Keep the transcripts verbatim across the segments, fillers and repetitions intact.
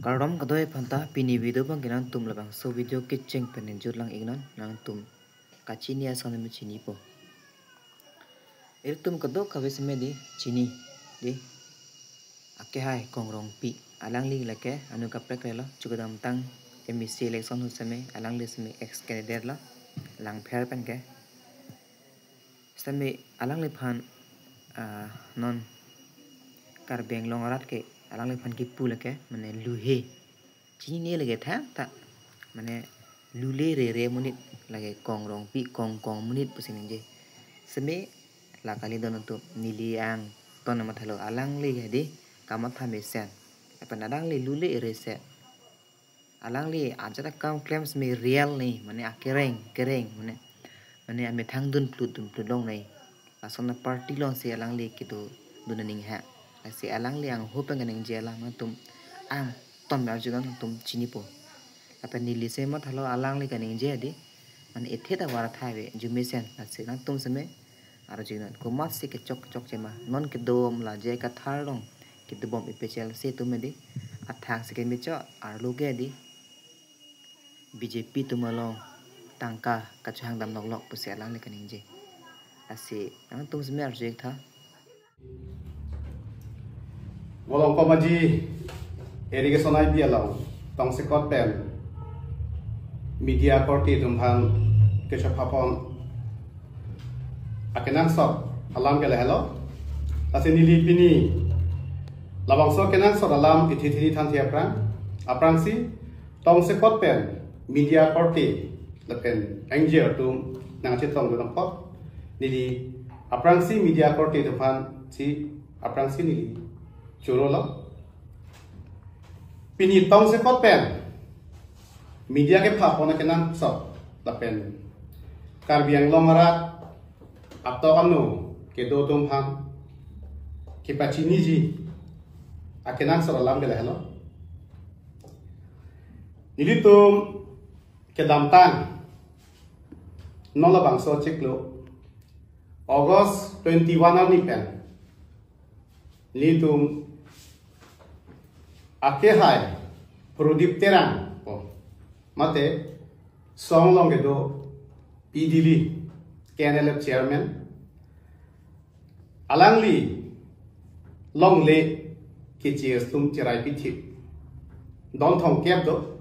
Kardom kadokave aphanta, pini video abang ke nangtum labangso video kecheng pen ingjut lang iknon, nangtum kachini ason me chinipo. Ilitum kadokave seme di chini, di. Akehai Kong Rongpi, alangli lake anu kaprek relo, chukadamtang M A C election ahut seme, alangli seme ex candidate lo, Langpher pen ke. Seme alangliphan, ah, non Karbi Anglong arat ke alangliphan kipu lake, mane luhe. Chinine lake thangta, mane lule rere monit lake, Kong Rongpi kong kong monit pusi ningje. Seme la kali don atum, neli angton mathalo, alangli ke di kamatha mesen. Lapen alangli lule rere se. Alangli ajat akam klem seme real ni, mane akereng kereng, mane, mane amethang dunplut dunplut long ni. Lason aparty alongsi alangli kedo dun aning ha. Lasi alangli angho pen kaningje alam atum angton me arjunon, nangtum chinipo. Lapen neli seme mathalo, alangli kaningje di, mane ethe ta vara thai ve jumesen, lasi nangtum seme arjunon, komatsi kechok chok chema, non kedom la J I Kathar along kedobom A P H L C atum me di, athak si kemecho arlo ke di, B J P atum along tangka kachehang dam noklok pusi alangli kaningje. Lasi nangtum seme arju ik tha. Bolong Komaji Irrigation I P along tongsekot pen media korte atum aphan kechapapon akenangsot alam ke lahelo. Lasi neli pini labangso akenangsot alam ithi thini thanthi aphrang, aphrangsi tongsekot pen media korte lapen N G O atum nangchetongdun apot, neli aphrangsi media korte atum aphansi aphrangsi neli chorolo. Pini tongsekot pen media kephapon akenangsot lapen Karbi Anglong arat atok ano kedo atum aphan kepachiniji akenangsot alam ke lahelo. Nelitum kedamtang non labangso chiklo August twenty-one arni pen nelitum akehai Prodip Terang po, mate song along kedo P D L, K N L F chairman, alangli longle keche atum cherai pithip. Don thomkep do,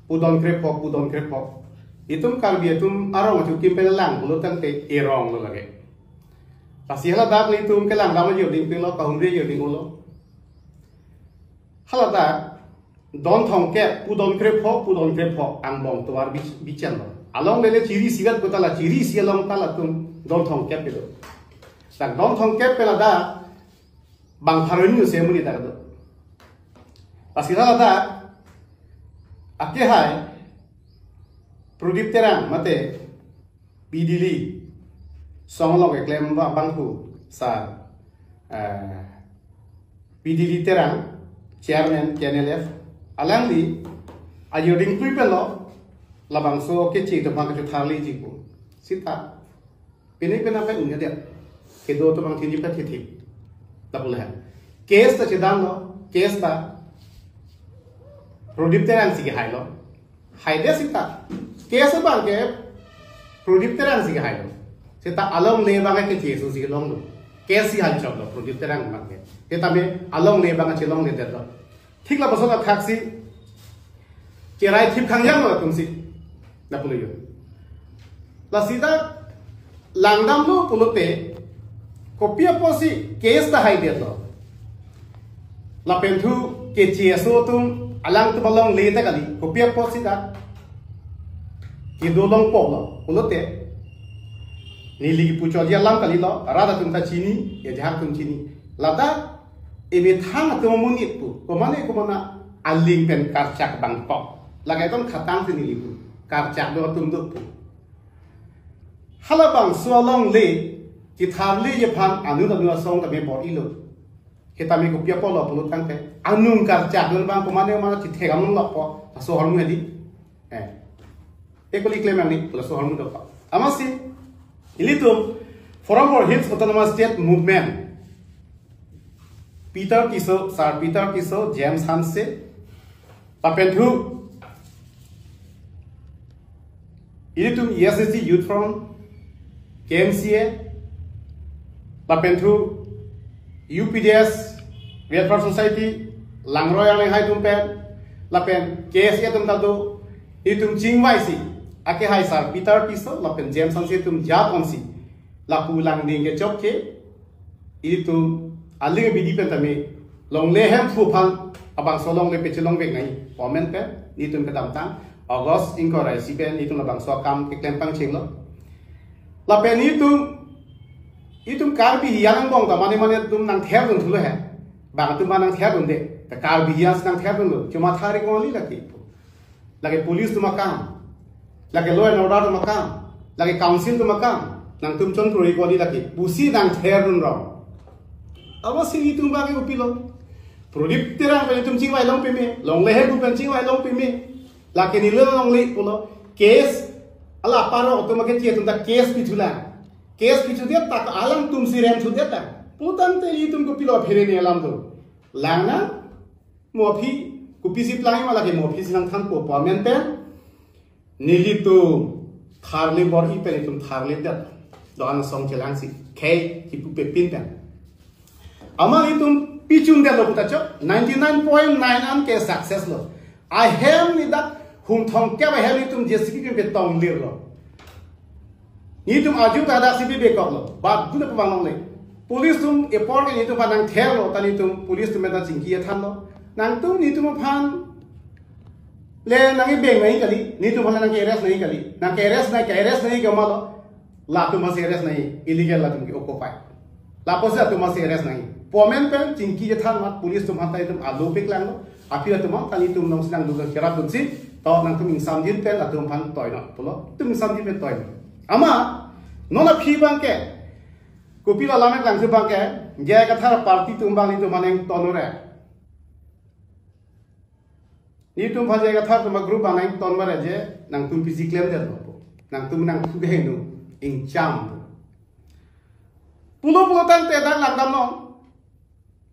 pu don krepho, pu don krepho. Itum Karbi atum arong achukim pen lang pulo tangte erong lo lake. Lasi haladak nelitum kelang dam ajir ding pilo, kahumri ajir ding ulo. Haladak don thomkep, pu don krepho, pu don krepho angbong tovar bi-, bicheng lo. Alongle le chiri isivet puta la chiri isi along ta latum don thomkep kedo. Dak don thomkep ke ladak bang pharo hini use amonit dak do. Lasi ladak akehai Prodip Terang mate P D L song along keklem abang, abangphu sar, eh, P D L Terang, chairman K N L F, alangli ajir ding pui pen lo labangso keche atum aphan kachetharliji pu. Seta pine pine pen un'edetdet, kedo atum aphan thinji pen thithip. Lapu le case ta chedamlo, case ta Prodip Terang si kehailo. Haidet seta, case abang ke Prodip Terang si kehailo. Seta alongle abang ke case si longlo. Case si haichotlo Prodip Terang abang ke. Seta me alongle abang chelongledetlo. Thik lapuson athaksi cherai thip khangjang lo atumsi. Lapu le yo. Lasi ta langdamlo pulote, kopi apotsi case ta haidetlo. Lapen thu keche aso atum alangtum alongle ta kali, kopi apotsi ta kedo longpo lo pulote, neli kipu choji alam kalilo, rat atum ta chini, ajahak atum chini. Ladak emethang atum amonit pu, komane komane aling pen karchak bangkok. Lake ton khatang si neli pu, karchak do atum do pu. Halabangso alongle chetharliji aphan anu anu asong tame bor-ilo. Seta me kopi apotlo pulo tangte, anung karchak abang komane komane chethek amung lokpo, laso ahormu hedi. Eh. Ekoli klem ani, laso ahormu dokpo. Amatsi ilitum Forum for Hills Autonomous State Movement, Peter Tisso, Sir Peter Tisso, James Hanse, Lapen thu ilitum E S S T Youth Front, K M C A, lapen thu U P D S, Welfare Society, Langroi Arleng hai atum pen, lapen K S A atum ta do, itum chingvaisi, akehai Sir Peter Tisso, lapen James Hanse atum jat onsi, lapu langding kechok ke, itum aling abidi pen tame, longle Hemphu aphan, abangso longle pachelongbek nangji, pu amen pen, itum kedamtang, August ingkoi ra isi pen, itum labangso akam keklem pangchenglo. Lapen itum, itum Karbi hiyan angbong ta mane mane atum nangtherdun thulo he. Bang atum nangtherdunde. Ta Karbi hiyan nangtherdunlo. Chomatha ri kali lake. Lake police atum akam. Lake law and order atum akam. Lake council atum akam. Nangtum chonkroi kali lake. Pusi nangtherdun rong. Abo si itum bagi kopilo. Prodip Terang pen itum chingvai long peme. Longle Hemphu pen chingvai long peme. Lake neli longle pulo. Case. Ala paro atum akeche atum ta case pithulang. Case pithudet ta alangtum si rem thudet ta. Pulotangte itum kopilo phere ne alam do. Lang nang, mo aphi, kopisi plang ma lake mo aphi si nangthanpo pu amen pen. Nelitum tharle bor-i pen itum tharledet. Doan asong chelangsi. Khei kipu pepin pen. Amat itum pichundetlo pu ta chok. Ninety nine point nine an ke success lo. Ahem ni dak hum thomkep ahem itum J C B pen petong lirlo. Nitum aju ta dak C B bekoklo. Badu na pabang longle. Police atum epor ke nitum aphan nangtherlo, ta nitum police atum ta chingki ethanlo. Nangtum nitum aphan le nangkebeng nangji kali, nitum aphan nangke-arrest nangji kali. Nangke-arrest nang, ke-arrest nangji ke ma lo. Latum aphan si arrest nangji, illegal latum ke occupy. Lapusi latum aphan si arrest nangji. Pu amen pen chingki ethan amat police atum aphan ta itum alo peklanglo. Aphi latum aphan ta nitum nong sinang duga kerap dunsi. To nangtum ingsamjin pen latum aphan toino pulo. Itum ingsamjin pen toino. Amat, non aphi abangke. Kopilo lamek langsi abangke. J I Kathar party atum abang nitum aphan nangtonore. Nitum aphan J I Kathar atum agroup abang nangton bare je, nangtum pisi klemdetlo. Nangtum nangthu kehingno, ingcham. Pulo pulotangte dak langdamnon.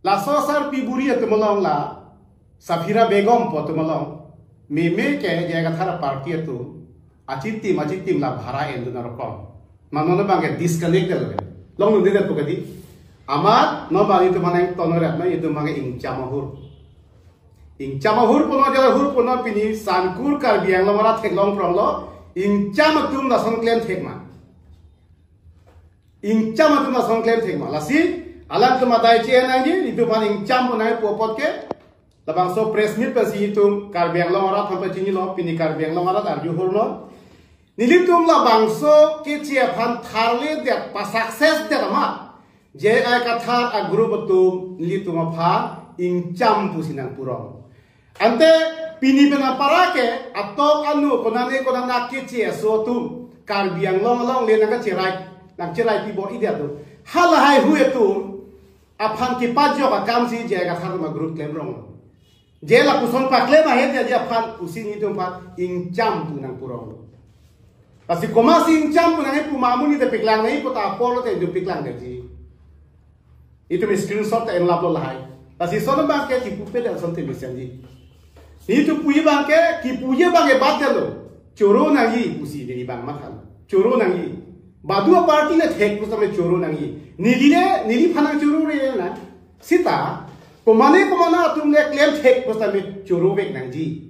Laso asarpi buri atum along la, Safira Begum pu atum along. Meme ke J I Kathar party atum. Achitim, achitim la bhara endun arokom. Ma non abangke disconnect lo. Longdundedet pu kadi. Amat, non abang itum aphan nangtonore, ma itum abangke ingcham ahur. Ingcham ahur punon jala ahur punon pini Sangkur Karbi Anglong arat theklong pronglo, ingcham atum lason klem thek ma. Ingcham atum lason klem thek ma. Lasi, alangtum adai che nangji, itum aphan ingcham pu nangji pu apot ke, labangso press meet pensi itum Karbi Anglong arat aphan pachinilo, pini Karbi Anglong arat arju hurnon. Nelitum labangso keche aphan tharledet, pa success det amat. J I Kathar agroup atum nelitum aphan ingcham pusi nangpurong. Ante pini pen apara ke atok anu konane konane keche aso atum Karbi Anglong along le nangkacherai, nangcherai pi bor-idet atum. Halahai hui atum aphan kepajok akamsi J I Kathar atum agroup klemrong. Je lapuson paklem ahet ya dia aphan pusi nitum aphan ingcham pu nangpurong. Lasi komatsi ingcham pu nangji pu ma amonit te paklang nangji pu ta apor lote itum paklangji. Itum screenshot ta enlaplo lahai. Lasi son abangke kipupe dan son te mesenji. Nitum puji abangke, kipuji abangke bat jalo. Choro nangji pusi neli abang matha. Choro nangji. Badu aparty le thek pusitame choro nangji. Neli le, neliphan nangchorore na. Sita, komane komane atum le klem thek pusitame chorovek nangji.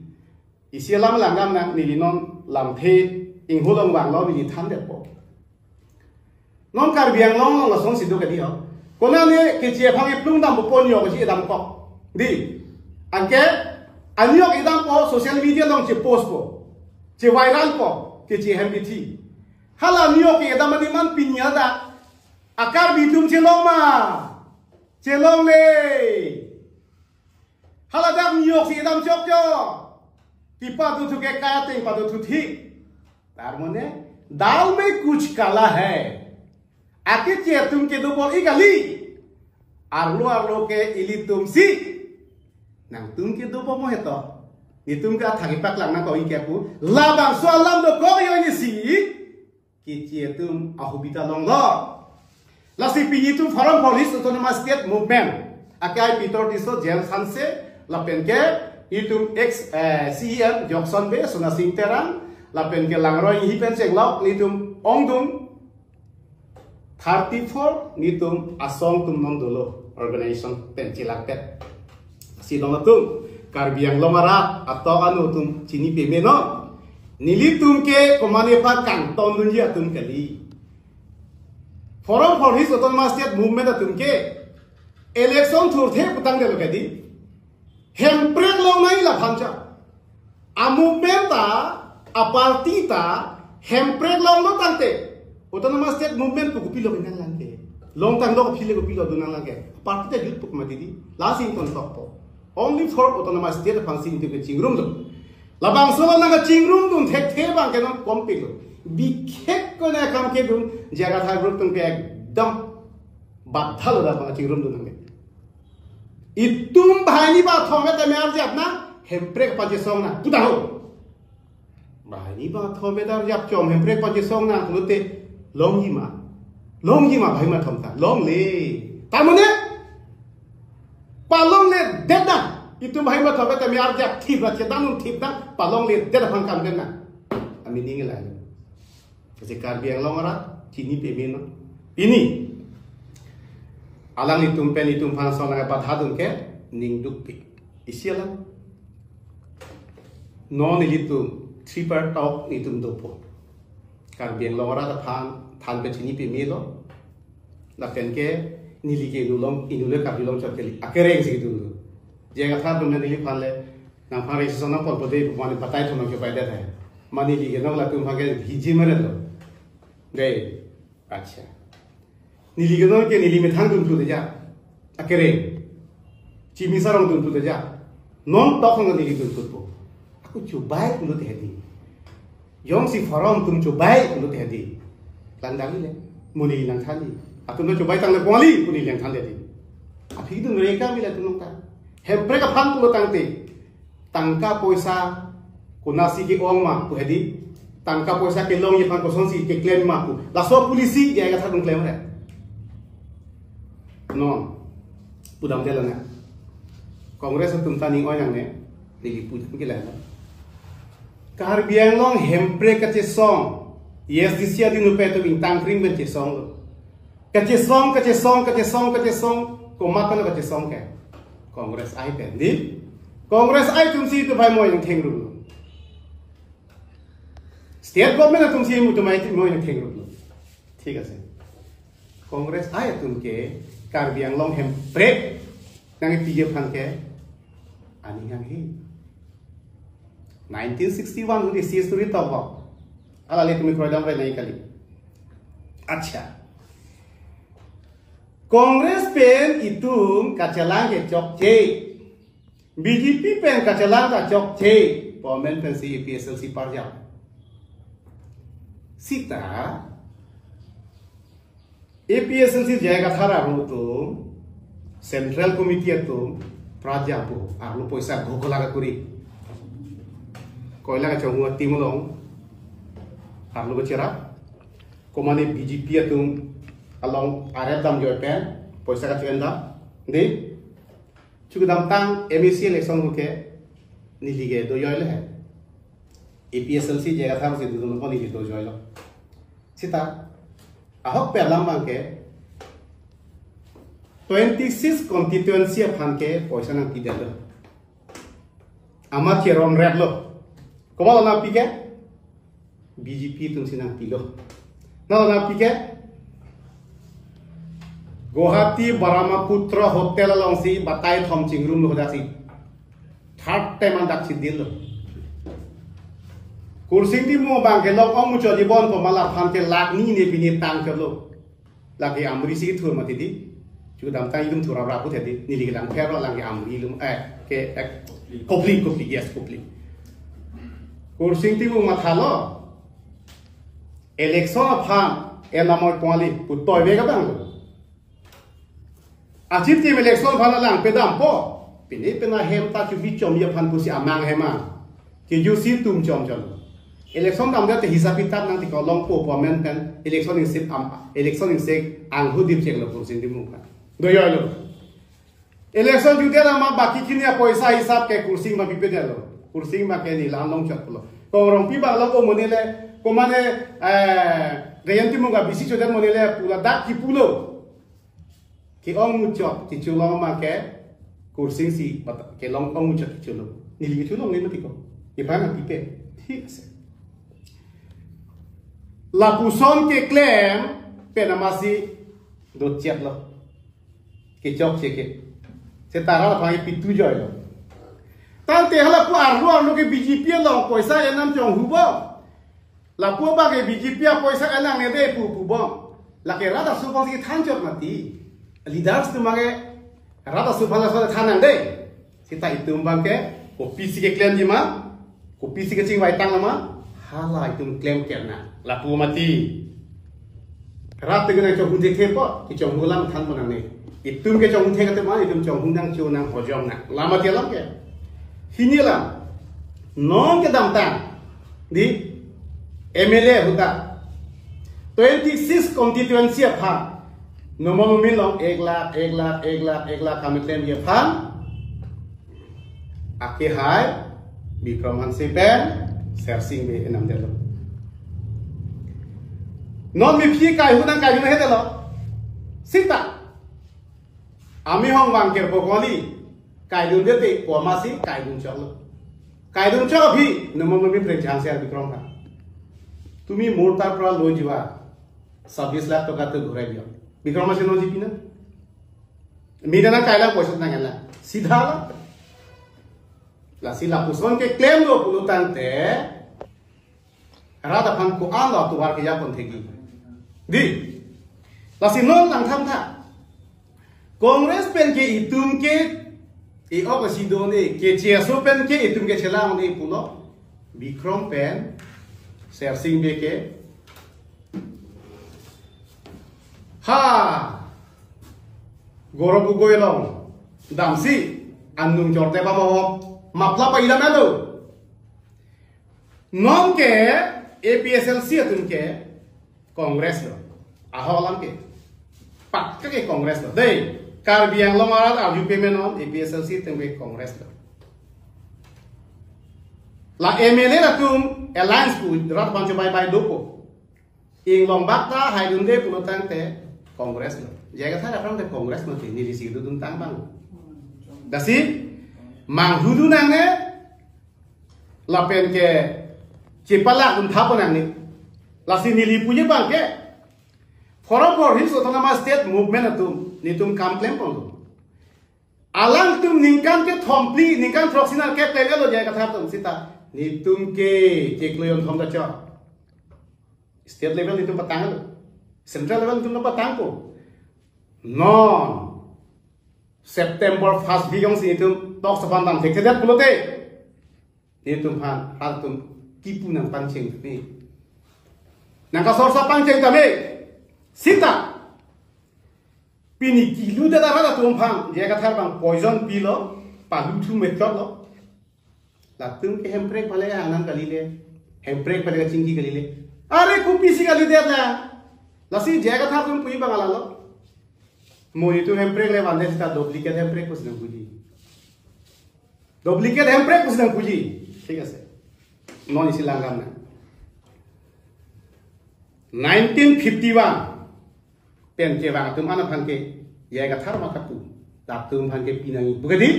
Isi alam langdam nang, neli non lamthe inghulong vanglo, neli thandetpo. Non Karbi Anglong along lasonsi do kadi ho. Konane keche aphan keplung dampo, aniok si damkok. Di. Anke aniok dampo social media along chepostpo. Cheviralpo. Keche hem bithi. Hala aniok kedam adim an pini hadak a-Karbi atum chelong ma? Chelongle. Hala dak aniok si kedam chokchok. Kipadothu ke kai ateng padothu thik. Tar mane, dal mein kuch kala hai. Akeche atum kedo bor-i kali. Arlo arlo ke ilitum si. Nangtum kedo bor mo heto. Nitum ke athak kepaklang nangkok-i ke pu. Labangso alam dokok yo ini si. Keche atum ahubita longlo. Lasi pini itum Forum for Hills Autonomous State Movement akehai Peter Tisso, James Hanse, lapen ke Itum ex eh, C E M Jokson Bey, Sonasing Terang, lapen ke Langroi Inghi pen chenglok, nitum ongdung thirty-four, nitum asong atum non dolo, organization pen chelak pen. Si dong atum, Karbi Anglong arat, atok anu atum chini peme non. Nelitum ke komane pa kangton dunji atum kali. Forum for Hills Autonomous State Movement atum ke election thurthe putangdetlo kedi. Hemprek longnangji laphan cha. A movement ta, a party ta, Hemprek longlo tangte, Autonomous State Movement pu kopilo nanglang ke. Longtang lo kopilo, kopilo dun nanglang ke. Party ta jut puk mati di. Lasi ington tokpo. Only for Autonomous State aphan si itum kechingrumlo. Labangso lo nangkachingrumdun thekthe abang ke non kompiklo. Bikhek ko na kam kedun, J I Kathar group atum ke ekdam badhalo dak nangkachingrumdun nang ke. Itum banghini bathom tame arjap nang, Hemprek aphan chesong nang, pu ta ho. Banghini bathom ta arjap chom, Hemprek aphan chesong nang pulote, longji ma. Longji ma banghini bathom ta, longle. Tamone, palongledet nang. Itum banghini bathom tame arjap thip ra chedang thip nang, palongledet aphan kam den nang. Ami ning ilai. Kasi Karbi Anglong arat chini peme non. Pini alanglitum pen itum aphan son nangkabadhadun ke ning dukpik. Isi alam. Non ilitum tripartite talk itum dopo. Karbi Anglong arat aphan than pen chini pemelo. Lapen ke neli ke inut long, inut le Karbi Longchot kali. Akereng si itum do. J I Kathar atum neliphan le, nangphan registration nangponpo dei, mane batai thom nangkepaidet hai. Mane neli ke non latum aphan ke hiji mere lo. Dei, acha. Neli ke non ke neli methang dunplu de ja. Akereng. Chimi sarong dunplu de ja. Non tok neli dunplupo. Ako chubai pulote hedi. Jongsi forum atum chubai pulote hedi. Langdang le. Mo neli nangthanji. Atum ta chubai tanglo kali, mo neli nangthan hedi. Aphi dun reka mila atum ta. Hemprek aphan pulo tangte. Tangka poisa konatsi ke-ong ma pu hedi. Tangka poisa kelongji aphan kosonsi keklem ma pu. Laso policy J I Kathar atum klemre. Non. Pudamde lana. Congress atum ta ning oi nangne. Neli pudam ke lana. Karbi Anglong Hemprek kachesong. A S D C adin upe to bing tangkring pen chesong lo. Kachesong, kachesong, kachesong, kachesong. Komat pen kachesong ke. Congress I pen di. Congress I atum si itum aphan mo ingthengrum lo. State government atum si itum aphan mo ingthengrum lo. Thik ase. Congress I atum ke Karbi Anglong Hemprek nangpiji aphan ke aning hanghe. Nineteen sixty-one hudi si suri tobok. Alale tumi kroidamre nai kali. Acha. Congress pen itum kachelang ke chokche. B J P pen kachelang ta chokche. Pu amen pensi A P H L C parjap. Sita A P H L C J I Kathar arlo atum, Central Committee atum, parjappo, arlo poisa ghokola kakuri. Koila kachonghu atim along, arlo kacherap, komane B J P atum along arep damjoi pen, poisa kacho-en dam, di, chukdamtang M A C election ke, neli ke dojoilo he. A P H L C J I Kathar si dudun ko neli dojoilo. Sita, ahok pen alam abang ke, twenty-six constituency aphan ke poisa nangpidetlo. Amat ke ronreplo. Komatlo nangpi ke? B J P atum si nangpilo. Nanglo nangpi ke? Guwahati Brahmaputra Hotel alongsi batai thom chingrumlo hadak si. Third time an dak si dilo. Kursing Timung abang ke long ong muchot jibon pu malaphan ke lakh ni ne pini tangchotlo. Lake amri si thur mati di. Chukdamtang itum thur abra put di. Neli ke langpher lo lake amri lum, eh, ke, eh, kopli, kopli, yes, kopli. Kursing Timung mathalo. Election aphan, enamoi pongli, pu toibe kadang lo. Achit tim election aphan langpedampo. Pini pina hem ta chubi chom ya aphan pusi amang hema. Ke jusi tum chom chom. Election damde te hisab kitab nangti kolongpo pu amen pen election ingsip am, election ingsik anghudip cheklo Kursing Timung aphan. Dojoilo. Election jutdet amat baki kini apoisa hisap ke Kursing abang pipedetlo. Kursing abang ke neli alam longchot pulo. Kong Rongpi abang along ko mane le, ko mane, eh, Gayan Timung abisi chodet mane le pu ladak kipulo. Ke-ong muchot, kecholong abang ke Kursing si, bat-, kelong ong muchot kecholo. Neli kecholongle mati ko. Ipan apipe. Thik ase. Lapuson keklem pen amatsi dotchetlo. Kechokche ke. Seta rat aphan pitu joilo. Tangte hala pu arlo arlo ke B J P along poisa enam chonghu bom. Lapu abang ke B J P apoisa enangne de pu pu bom. Lake rat aso aphansi thanchot mati. Leaders atum abang ke rat aso aphan laso than nang de. Seta itum abang ke kopisi keklemji ma, kopisi kechingvaitang ma, hala itum klemkle nang. Lapu mati. Rat atum ke nangchonghun thekthepo, kechonghun alam thanpo nangne. Itum kechonghun thek atum ma, itum chonghun nangcho nang hojom nang. La mati alam ke. Hini alam. Non kedamtang. Dei, M L A ahut ta. Twenty six constituency aphan. Nomong min along ek lakh, ek lakh, ek lakh, ek lakh kam klemji aphan. Akehai, Bikram Hanse pen, Sersing Bey enamdetlo. Non mephi kaidun nang kaidun hedetlo. Seta. Amei ahong abang ke pokoli. Kaidundet te pu amatsi kaidun choklo. Kaidun chok aphi, nomong min Prem Chand Sir Bikram kha. তুমি মোৰ তাৰ পৰা লৈ যোৱা ছাব্বিশ লাখ টকাটো ঘূৰাই দিয়ক। Bikram Hanse non jipi na. Mina na kaila poisa nang ela. Sidha la. Lasi lapuson keklemlo pulo tangte. Rat aphan ko-an lo atovar keja pon thekji. Dei. Lasi non nangthan tha. Congress pen ke itum ke e-ok asi do-un-e, ke C S O pen ke itum ke chelang un-e pulo. Bikram pen Sersing Bey ke. Ha. Gaurav Gogoi along damsi anung chorte ba mo mapla pa ilam alo. Non ke A P H L C atum ke Congress lo. Ahok alam ke. Pakka ke Congress lo. Dei, Karbi Anglong arat arju pame non A P H L C atum ke Congress lo. La M L A atum alliance pu rat aphan chobei bai dopo. Inglong bak ta haidunde pulo tangte Congress lo. J I Kathar aphrang te Congress mati, neli si dodun tang abang. Lasi manghudun nangne lapen ke chepalak dun tha pon nangne. Lasi neli puji abang ke Forum for Hills Autonomous State Movement atum, netum kam klem ponlo. Alangtum ningkan kethom phli, ningkan throksi nang kep klem lo J I Kathar atum seta. Netum ke chiklo jonthom ta chok. State level netum patanglo. Central level netum patangpo. Non. September first week jongsi netum talks aphan dam thekthedet pulote. Netum aphan, rat atum kipu nangpangcheng tame. Nangkasorsa pangcheng tame. Seta. Pini kilu dada rat atum aphan, J I Kathar abang poison pilo, palu thu methot lo. Latum ke hemprek pale anam kalile, hemprek pale chingki kalile. Are kopisi kalidet la. Lasi J I Kathar atum puji abang ala lo. Mo netum hemprek le vandet seta duplicate hemprek pusi nangpuji. Duplicate hemprek pusi nangpuji. Thik ase. Non isi langdam nang. Nineteen fifty-one pen kevang atum an aphan ke J I Kathar ma kapu. Latum aphan ke pinangji. Pu ke dei.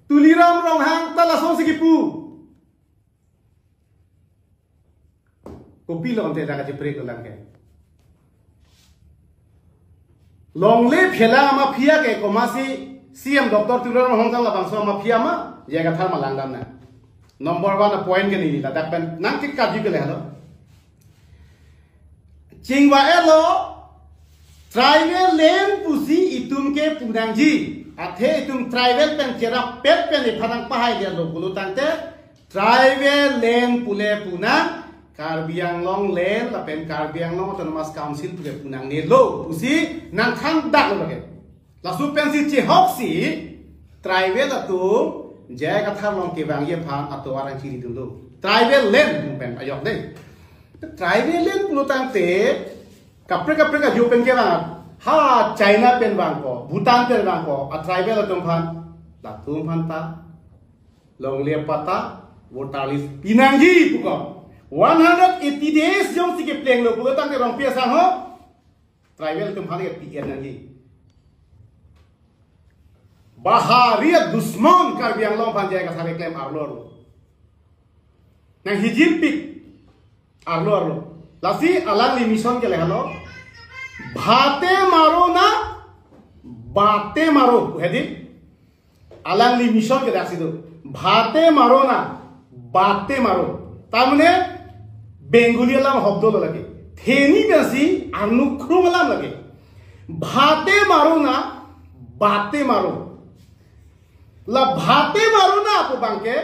Tuliram Ronghang ta lasonsi kipu. Kopilo ante dak kacheprek lo lang ke. Longle phelang amaphi ke komatsi C M Doctor Tuliram Ronghang labangso amaphi ma, J I Kathar ma langdam nang. Number one a point ke neli ladak pen nangkekarju ke le halo. Chingva-etlo, tribal land pusi itum ke punangji. Athe itum tribal pen cherap pet pen iphan nangpahaidetlo pulo tangte, tribal land pule punang, Karbi Anglong land lapen Karbi Anglong Autonomous Council pule punangnelo pusi nangthandaklo lake. Laso pensi chehoksi tribal atum J I Kathar along kevangji aphan atovar nangchiridunlo. Tribal land pen ajok dei. Tribal land pulo tangte kaprek kaprek ajo pen kevang. Ha China pen vangpo, Bhutan pen vangpo, a tribal atum aphan, latum aphan ta longle patta, voter list pinangji puko. One hundred eighty days jongsi keplenglo pulo tangte Rongpi asangho, tribal atum aphan ke P N nangji. Bahari adusman Karbi Anglong aphan J I Kathar keklem arlo arlo. Nang hijirpik arlo arlo. Lasi alangli mission ke lahelo. Bhate maro na, bate maro. Hedi. Alangli mission ke daksi do. Bhate maro na, bate maro. Tamne Bengali alam hobdo lo lake. Theni pensi arnu krung alam lake. Bhate maro na, bate maro. La bhate maro na pu abangke,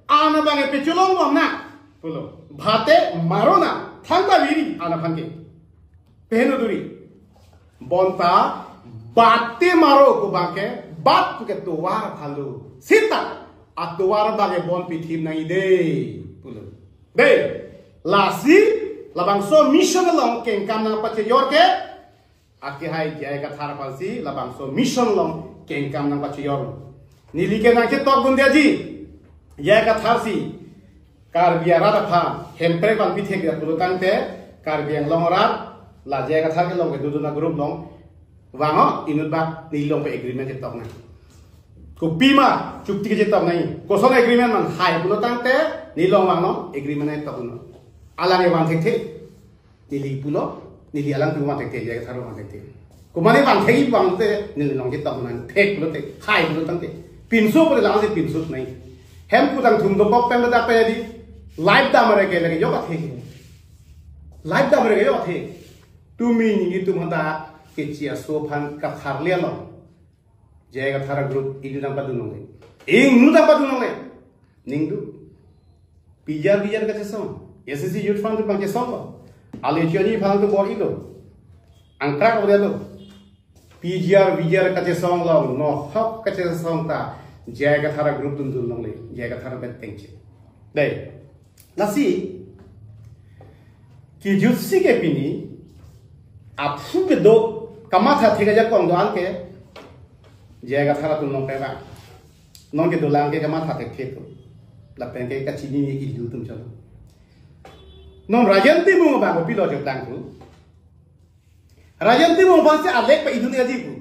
ana abangke pecholong bom na pulo. Bhate maro na, thangta viri ana abangke. Peheno duri. Bonta bate maro pu abangke, bat puke tovar phalo. Sita, atovar abangke bon pithim nangji de pulo. De, lasi, labangso mission along kengkam nangpachejor ke, akehai J I Kathar aphansi labangso mission along kengkam nangpachejor. Neli ke nangchetok dunde aji, J I Kathar si Karbi arat aphan hemprek vangpi thek dia pulo tangte, Karbi Anglong arat la J I Kathar kelong kedodun a-group along vangnon, inut bak neli along pen agreement chetok nang. Kopima chukti kechetok nang. Koson agreement ma hai pulo tangte, neli along vangnon, agreement chetok non. Alang e vang thekthe. Neli pulo, neli alangtum vang thekthe, J I Kathar vang thekthe. Komatne vang thek-i vangte, neli along chetok nang thek pulote, hai pulo tangte. Pinso pulote langsi pinso nang. Hem kutang thum dokok pen dak pe di. Live dam re ke lagi yok athe. Live dam re ke yok athe. Tumi ningje atum hadak kechi aso aphan Kathar le along. J I Kathar a-group ingdeng padun longle. Ingdeng padun longle. Ningduk. P G R, V G R kachesong. S C C Youth Front atum abang chesonglo. Ale choni aphan atum bor-ilo. Angkrak udah lo. P G R, V G R kachesong lo. Nohok kachesong ta. J I Kathar a-group dundun longle. J I Kathar pen tengche. Dei. Lasi, kijutsi ke pini, aphu kedo, kamatha thek ajakong do-an ke, J I Kathar atum along peva. Non kedolang ke kamatha thekthe to. Lapen ke kachinine ilu atum chalo. Non Rajen Timung abang kopilo joklang to. Rajen Timung aphansi alek pa-idun aji pu.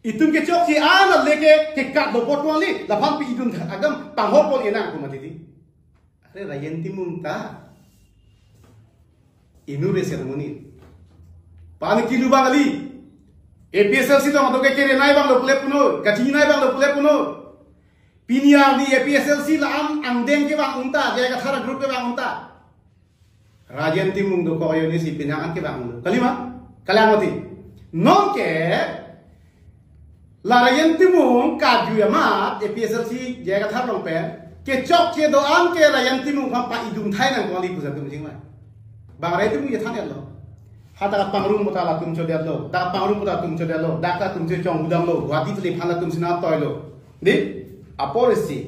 Itum kechokche an alek ke kekat do potwali, laphan pi-idun agam panghor pon enang pu mati di. Are Rajen Timung ta inut resen amonit. Pani kilu abang kali. A P H L C tong ato ke kere nai abang lo pule punon, kachinine abang lo pule punon. Pini arni A P H L C la-an angdeng kevang un ta, J I Kathar a-group kevang un ta. Rajen Timung dokok ajoine si penang an kevang un lo. Kali ma? Kalang mati. Non ke la Rajen Timung kaju amat A P H L C J I Kathar along pen kechokche do-an ke Rajen Timung aphan pa-idun thai nangkok kali pu atum jing ma. Bang Rajen Timung chethan lo. Hadak pangrum puta latum chodetlo. Dak pangrum puta latum chodetlo. Dak latum chechong udam lo. Guwahati teliphan latum sina toilo. Di? Apor isi.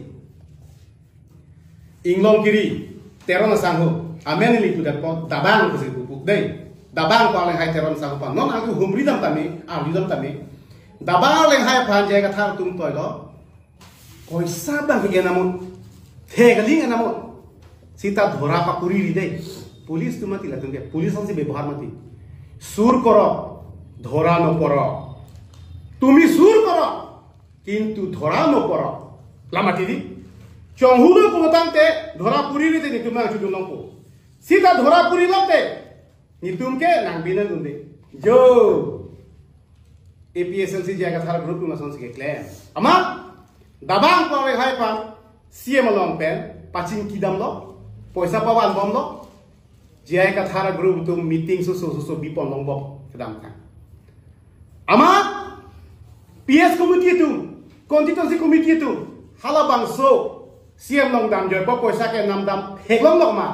Inglong kiri, Teron asangho, amen ili pudak po, Dabang pusi pupuk dei. Dabang pu alenghai Teron asangho aphan. Non angku humri dam tame, arju dam tame. Dabang alenghai aphan J I Kathar atum toilo. Poisa abang ke enamon. Thek aling enamon. Sita dhora papuri ri dei. Police atum mati latum ke. Police ansi bebohar mati. Sur koro, dhora no poro. Tumi sur koro. Kintu dhora no poro. La mati di. Chonghu lo pulo tangte dhora puri ri te netum nangchudun longpo. Sita dhora puri lote netum ke nang bina gunde. Jo. A P H L C J I Kathar group atum asonsi keklem. Amat Dabang pu alenghai aphan C M along pen pachingki damlo. Poisa pavan bomlo. J I Kathar group atum meeting soso soso bipon longbom kedam kan. Amat P S committee atum, constituency committee atum, halabangso C M along damjoi po poisa ke namdam theklong lok ma.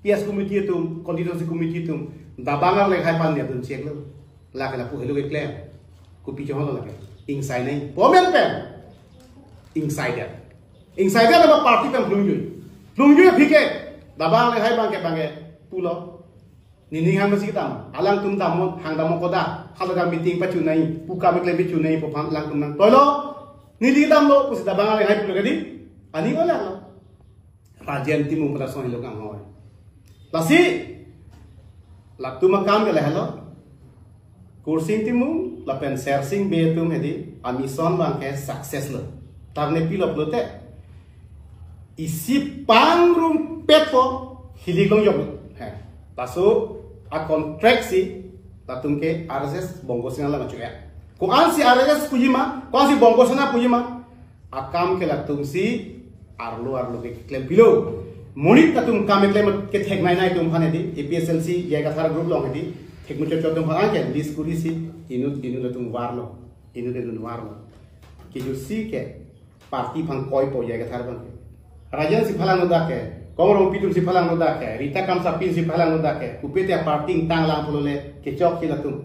P S committee atum, constituency committee atum, Dabang alenghai aphan niat dun cheklo. Lake lapu helo keklem. Kopi chonglo lake. Ingsai nai. Pomen pen. Ingsai dia. Ingsai dia nama party pen plungjui. Plungjui aphi ke. Dabang alenghai abang ke abang ke pulo. Neli hang masi kedam. Alangtum damnon, hang damnon kodak. Halaga meeting pachunai, pu kam keklem pachunai pu aphan alangtum nangtoilo. Neli damlo pusi ta bang alenghai pulo kadi. Aning olanglo. Rajen Timung pada son helo kang hoi. Lasi, latum akam ke lahelo. Kursing Timung lapen Sersing Bey atum hedi a-mission abang ke success lo. Tarne pilo pulote, isi pangrumpetpo, hilik longjok. He. Laso a-contract si latum ke R S S Bongo Sena alam achu ya. Ko-ansi R S S pujima, ko-ansi Bongo Sena pujima, akam ke latumsi arlo arlo ke keklem pilo. Monit latum kam keklem ketheknei nai atum aphan hedi, A P H L C, J I Kathar group along hedi, thekmuchot chot atum aphan ke list kurisi inut inut latum varlo, inut inut varlo. Kejutsi ke party aphan koipo, J I Kathar abang ke. Rajen si phalangno dak ke, Kong Rongpi atum si phalangno dak ke, Rita Kamsapin si phalangno dak ke, pupe te party ingtanglang pulo le, kechok si latum.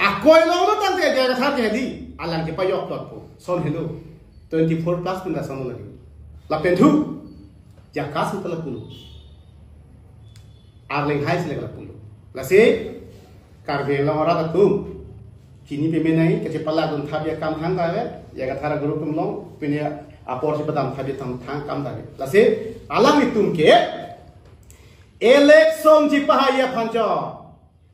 Akoi longlo tangte J I Kathar ke hedi, alang kepajok totpo. Son helo. Twenty-four plus pun ta son lagi. Lapen thu, jakas ta lapulo. Arleng hai sile lapulo. Lasi, Karbi Anglong arat atum chini pame nai, kachepalak dun thabi akam thangta ave, J I Kathar group atum along, pini apor chepadam thabi atum thang akam ta ave. Lasi, alanglitum ke election chepahai aphan cho.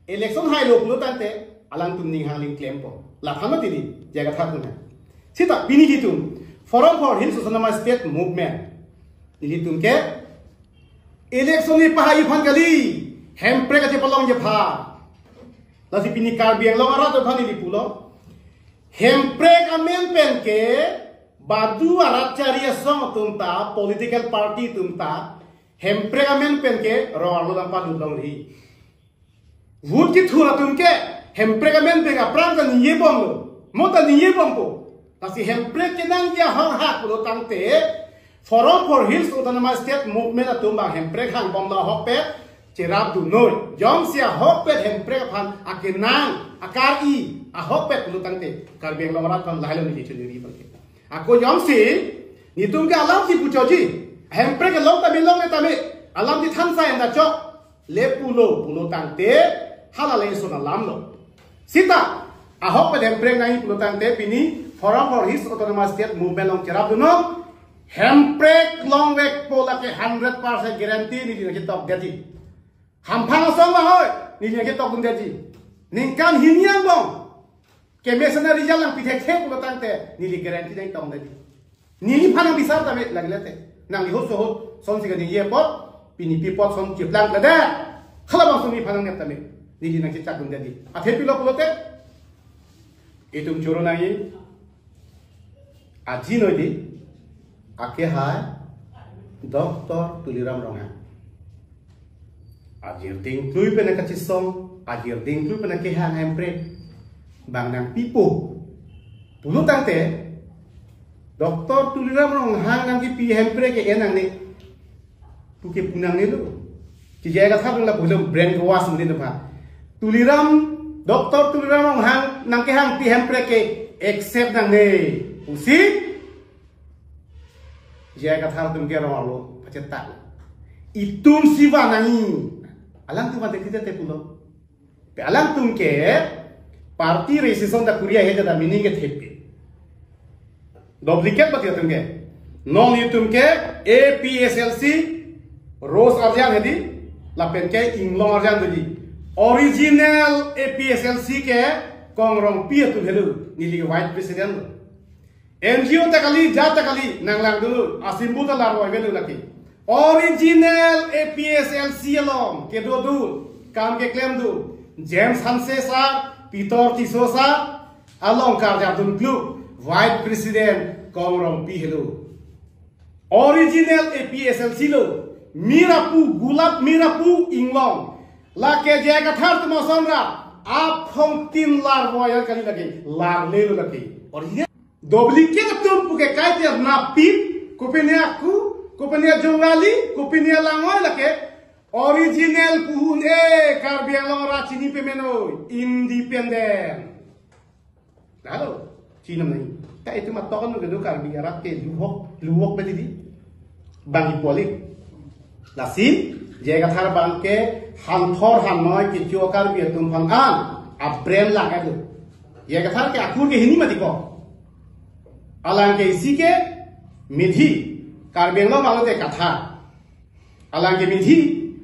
Election hailo pulo tangte, alangtum ning hang ling klempo. Laphan mati di, J I Kathar atum hai. Seta pini itum, Forum for Hills Autonomous State Movement. Nelitum ke, election chepahai aphan kali, hemprek kachepalongji aphan. Lasi pini Karbi Anglong arat aphan neli pulo. Hemprek amen pen ke, badu arat chari asong atum ta, political party atum ta, hemprek amen pen ke, rong arlo dam palut longri. Vote kethur atum ke, hemprek amen pen aphrang ta ningje bomlo, mo ta ningje bompo. Lasi hemprek kenangji ahok hak pulo tangte, Forum for Hills Autonomous State Movement atum abang hemprek hangbomlo ahokpet, cherap dunnoi. Jongsi ahokpet hemprek aphan akenang, akar-i, ahokpet pulo tangte, Karbi Anglong arat aphan lahelo neli chuniri abang ke. Ako jongsi, nelitum ke alamsi puchoji, hemprek along tame longle tame, alamsi thansa enda chok, le pulo, pulo tangte, hala le isun alamlo. Seta, ahokpet hemprek nangji pulo tangte, pini Forum for Hills Autonomous State Movement along cherap dunnon, hemprek longvekpo lake hundred percent guarantee neli nangchetok detji. Hamphang asong ma hoi, neli nangchetok dun detji. Ningkan hini angbong, kemesen a-result nangpithekthe pulo tangte, neli guarantee nangtong detji. Neliphan nang bisar tame lagi lete. Nangli ahut sohut, sonsi kaningje apot, pini pi apot son cheplang lede. Halabangso neliphan nangnep tame, neli nangchechak dun detji. Athe pilo pulote, itum choro nangji, aji noi di, akehai, Doctor Tuliram Ronghang. Ajir dingklui pen kachesong, ajir dingklui pen kehang hemprek. Bang nangpipo. Pulo tangte, Doctor Tuliram Ronghang nangkepi hemprek ke-en nangne. Puke pu nangnelo. J I Kathar atum lapu alam brainwash muni depa. Tuliram, Doctor Tuliram Ronghang nangkehangpi hemprek ke accept nangne. Pusi, J I Kathar atum ke rong arlo pachetak. Itumsi van nangji. Alangtum van te kita te pulo. Pe alangtum ke party registration ta kuri ahe ta meaning ke thepi. Duplicate mati atum ke. Non itum ke A P H L C Rose arjan hedi, lapen ke Inglong arjan doji. Original A P H L C ke Kong Rongpi atum helo, neli vice president lo. N G O ta kali, jat ta kali, nanglang dulu, asimbu ta larvoi avelo lake. Original A P H L C along kedo dul, kam keklem dul, James Hanse sir, Peter Tisso sir along karjap dun kluk, vice president Kong Rongpi helo. Original A P H L C lo, mir apu, Gulap mir apu Inglong. Lake J I Kathar atum ason ra, aphong tin larvoi kali lake, larlelo lake. Original. Duplicate atum puke kaita napit, kopine aku, kopine jongali, kopine langoi lake, original pu un-e Karbi Anglong arat chini pame noi, independent. Lalo, chinam nai. Ta itum atok anu kedo Karbi arat ke luhok, luhok bedi di. Bang ipolik. Lasi, J I Kathar abang ke hanthor hannoi kecho Karbi atum aphan an a brand lang-et lo. J I Kathar ke akur ke hini mati ko. Alang ke isi ke Meitei, Karbi Anglong abang lote Kathar. Alang ke Meitei,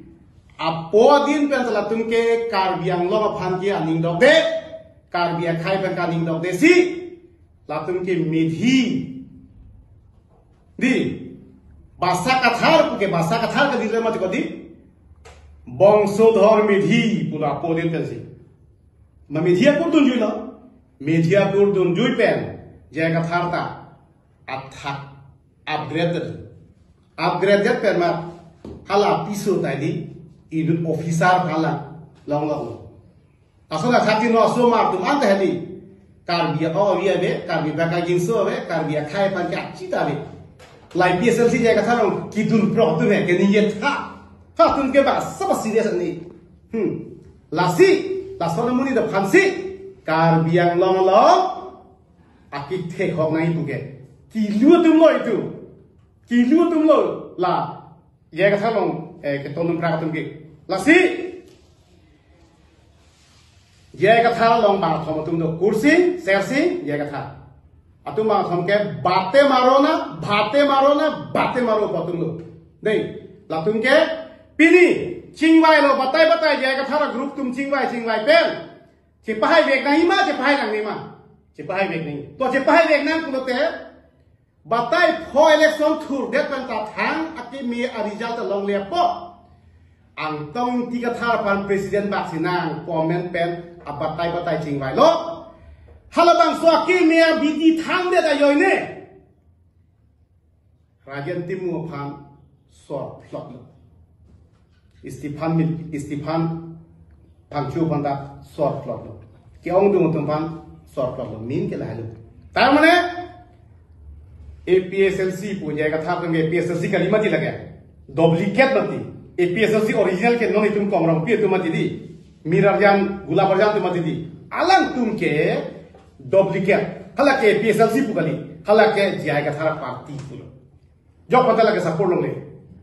apo adin pen latum ke Karbi Anglong aphan ke aning dokde, Karbi akhei pen ke aning dokde si, latum ke Meitei. Dei, basa Kathar, puke basa Kathar ke dile mati ko dei. Bongsodhor Meitei pu lo apo adin pensi. Ma Meitei akur dunjui lo. Meitei akur dunjui pen J I Kathar ta athak upgrade. Upgrade pen ma hala piso ta dei, inut officer hala longlok lo. Laso athak-i no aso mar atum anta heli. Karbi a-o avi ave, Karbi abang ke aginso ave, Karbi akhei aphan ke achita ave. La A P H L C J I Kathar along kedun prok atum he, keningje tha. Ha atum ke basa ba serious ni. Hmm. Lasi, laso amonit aphansi, Karbi Anglong along akithek hok nangji puke. Kilu atum lo itum. Kilu atum lo la. J I Kathar along, eh, keton atum prak atum ke. Lasi, J I Kathar along bangkethom atum do. Kursing, Sersing, J I Kathar. Atum bangkethom ke bate maro na, bate maro na, bate maro pu atum do. Dei, latum ke pini chingvai lo, batai batai J I Kathar group atum chingvai, chingvai pen. Chepahai vek nangji ma, chepahai nangne ma. Chepahai vek nangji. To chepahai vek nang pulote, batai pho election thurdet pen ta thang akimi a result along le po. Angtong Ingti Kathar aphan president bak si nang comment pen abatai batai chingvai lo. Halabangso akimi a B T thangdet ajoine Rajen Timung aphan sor phlot lo. Stephen Mil-, Stephen Phangcho aphan ta sor phlot lo. Ke-ongdung atum aphan sor phlot lo. Min ke lahelo. Tar mane A P H L C pu J I Kathar atum ke A P H L C kali mati lake. Duplicate mati. A P H L C original ke non itum Kongrongpi atum mati dei. Mir arjan, gulap arjan atum mati dei. Alangtum ke duplicate. Hala ke A P H L C pu kali. Hala ke J I Kathar party pulo. Jok mata lake support longle.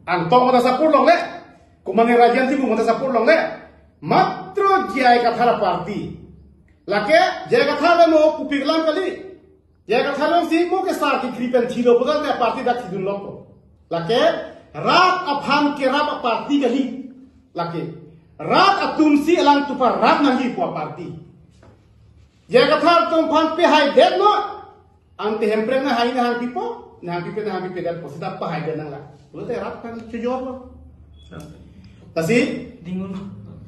Angtong mata support longle. Komane Rajen Timung mata support longle. Matro J I Kathar party. Lake J I Kathar mo kupik lang kali. J I Kathar along si mo ke sar kekri pen thilo pulote party dak thidun loko. Lake rat aphan kerap party kali. Lake rat atum si alangtum aphan rap nangji pu party. J I Kathar atum aphan pehaidet lo. Ante Hemprek nahai nahangpipo, nahangpipe, nahangpipedet po, seta pahaidet nang la. Pulote rat kan chojor lo. Lasi, dingun.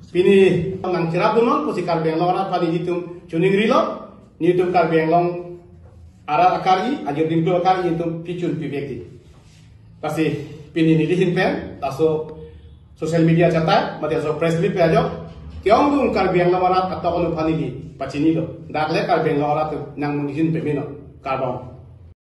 Pini nangcherap dun non, pusi Karbi Anglong arat aphan nelitum choningrilo, nelitum Karbi Anglong arat akari, ajir dingklu akari, nelitum pichun pivek dei. Lasi, pini neli ahin pen, laso social media chatai, mate laso press release pen ajok, ke-ongdung Karbi Anglong arat atok alu aphan neli pachinilo. Dak le Karbi Anglong arat atum nangmun ahin pemelo, kardom.